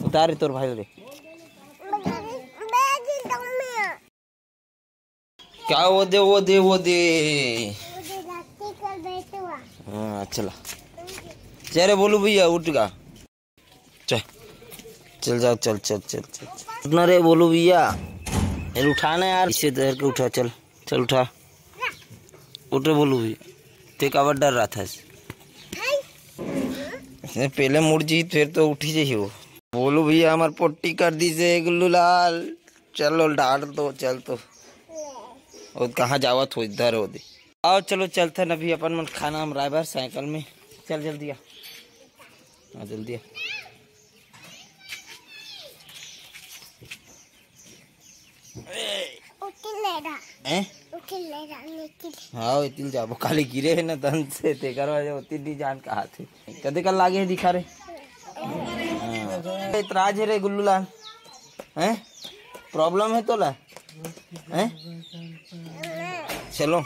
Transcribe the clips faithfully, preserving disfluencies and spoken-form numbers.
तारे तोर भाई रे। का वो दे, वो दे, वो दे। हाँ, चला। चल रे बोलू भैया, उठ गा। चल, चल जाओ, चल, चल, चल, चल, चल। उठना रे बोलू भैया, ये उठाना यार, इसे धर के उठा, चल, चल उठा, उठ रे बोलू भैया। ते काबर डर रहा था? पहले मुड़ जी, फिर तो उठी जाही वो। बोलू भैया, हमार पोटी कर दी से गुल्लू लाल। चलो डाल दो, चल तो। और कहाँ जावत हो, इधर हो दे। आओ चलो चलथन अभी अपन मन खाना हम रायबर साइकिल में। चल जल्दी आ, आ जल्दी आ। उठिल ले रहा। हैं? उठिल ले रहा, निकल। हाँ, उठिल जाबो, काली गिरे है ना दन से, तेकर वजह होती नहीं जान कहा थे। कदे कल लागे है दिखा रे। हाँ। इतराज है रे गुल्लू लाल। हैं? प्रॉब्लम है तोला? हैं? चलो।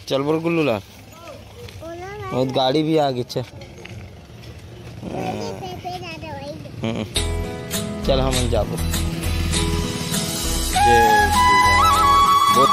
चल बोल गुल्लू लाल। बहुत गाड़ी भी आ गई, चल। हम्म। चल हम जाबो। जय श्री राम। बोल।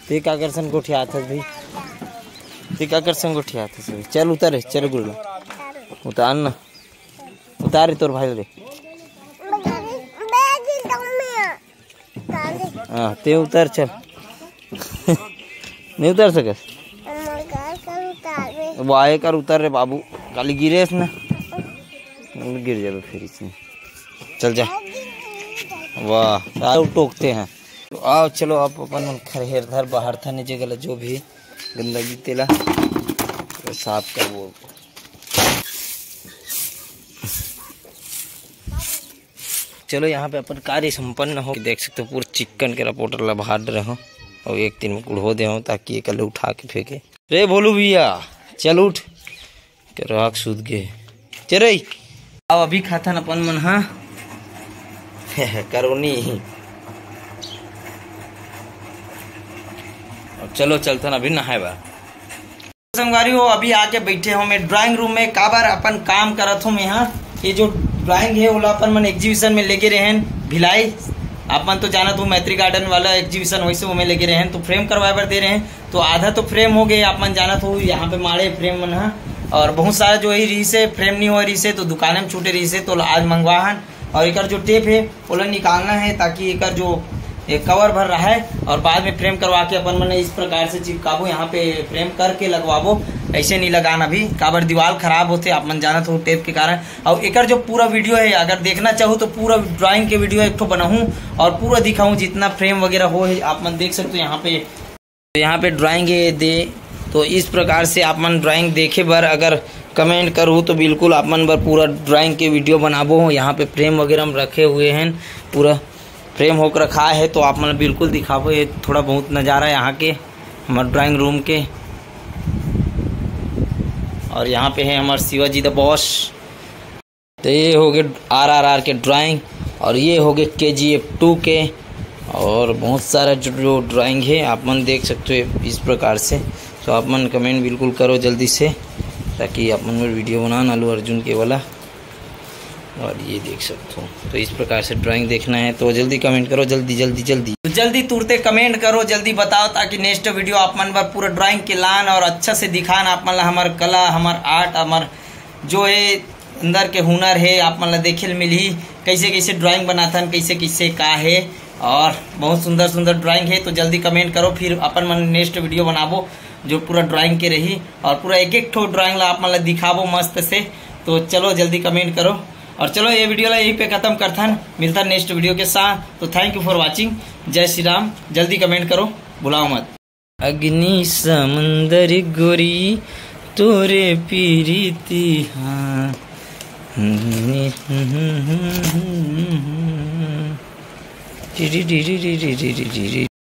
ते काकर सन गोठियात हस भाई? ते काकर सन गोठियात हस भाई? चल उतार रे, चल गुल्लू। उतार ना। उतार रे तोर भाई रे। हाँ, ते उतर चल। नहीं उतर सकस? वो आए कर उतर रे बाबू, काली गिरेस ना, गिर जाबे फिर इसमें। चल जा। वाह, सारे टोकते हैं। तो आओ, चलो, आप अपन मन खरहेर धर, बाहर था नीचे गला, जो भी गंदगी तेला साफ कर वो। चलो, यहाँ पे अपन कार्य संपन्न हो, देख सकते हो, पूरा चिक्कन के रिपोर्टर ला बाहर रहे हो और एक दिन में कुढ़ो दे हो, ताकि ये कल उठा के फेंके। रे भोलू भैया, चल उठ, के राख सूत गए। चल रे, अब अभी खाथन अपन मन, हाँ। करोनी। अब चलो, चलथन अभी नहाए बा। संगवारी हो, अभी आके बैठे हो मैं ड्राइंग रूम में, काबर अपन काम करत हो मैं यहाँ। ये जो ड्राइंग है, ओला अपन मन एग्जीबिशन में लेके रहे हैं भिलाई। आप मन तो जानत हो, मैत्री गार्डन वाला एग्जीबिशन, वैसे वो में लेके रहे हैं, तो फ्रेम करवाए बर दे रहे हैं। तो आधा तो फ्रेम हो गए, आप मन जानत हो, यहाँ पे माड़े फ्रेम मन हा, और बहुत सारा जो है रही से फ्रेम नहीं हो रही से, तो दुकान में छूटे रही से, तो आज मंगवा हन। और एकर जो टेप है, ओला निकालना है, ताकि एकर जो ये कवर भर रहा है और बाद में फ्रेम करवा के अपन मन इस प्रकार से चिपकाबो, यहाँ पे फ्रेम करके लगवाबो। ऐसे नहीं लगाना भी, काबर दीवार खराब होते, आप मन जानत हो टेप के कारण। और एकर जो पूरा वीडियो है, अगर देखना चाहो तो पूरा ड्राइंग के वीडियो एक ठो बनाऊँ और पूरा दिखाऊँ, जितना फ्रेम वगैरह हो है, आप मन देख सकते हो यहाँ पे। तो यहाँ पे ड्राइंग है दे, तो इस प्रकार से आप मन ड्राइंग देखे बर अगर कमेंट करू तो बिल्कुल आप मन बर पूरा ड्राइंग के वीडियो बनाबो। यहाँ पे फ्रेम वगैरह हम रखे हुए हैं, पूरा फ्रेम होकर रखा है, तो आप मन बिल्कुल दिखाबो। ये थोड़ा बहुत नज़ारा यहाँ के हमारे ड्राइंग रूम के। और यहाँ पे है हमारे शिवाजी द बॉस। तो ये हो गए आरआरआर के ड्राइंग और ये हो गए केजीएफ टू के। और बहुत सारा जो, जो ड्राइंग है आप मन देख सकते हो इस प्रकार से। तो आप मन कमेंट बिल्कुल करो जल्दी से, ताकि आप मन वीडियो बनाना अल्लू अर्जुन के वाला। और ये देख सकते हो, तो इस प्रकार से ड्राइंग देखना है तो जल्दी कमेंट करो, जल्दी जल्दी जल्दी। तो जल्दी तुरते कमेंट करो, जल्दी बताओ, ताकि नेक्स्ट वीडियो आप मन बर पूरा ड्राइंग के लान और अच्छा से दिखान आप मन ला हमार कला, हमार आर्ट, हमार जो है अंदर के हुनर है, आप मन ला देखे ल मिलही, कैसे कैसे ड्राइंग बनाथन, कैसे कैसे का है। और बहुत सुंदर सुंदर ड्राइंग है, तो जल्दी कमेंट करो, फिर अपन मन नेक्स्ट वीडियो बनाबो जो पूरा ड्राइंग के रही और पूरा एक एक ठो ड्राइंग ला आप मन ला दिखाबो मस्त से। तो चलो जल्दी कमेंट करो और चलो ये वीडियो ला यहीं पे खत्म करथन, मिलता नेक्स्ट वीडियो के साथ। तो thank you for watching, जय श्री राम। जल्दी कमेंट करो, भुलाओ मत। अग्नि समुंदर गोरी तोरे पीरितिहा। टिरी टिरी टिरी टिरी टिरी।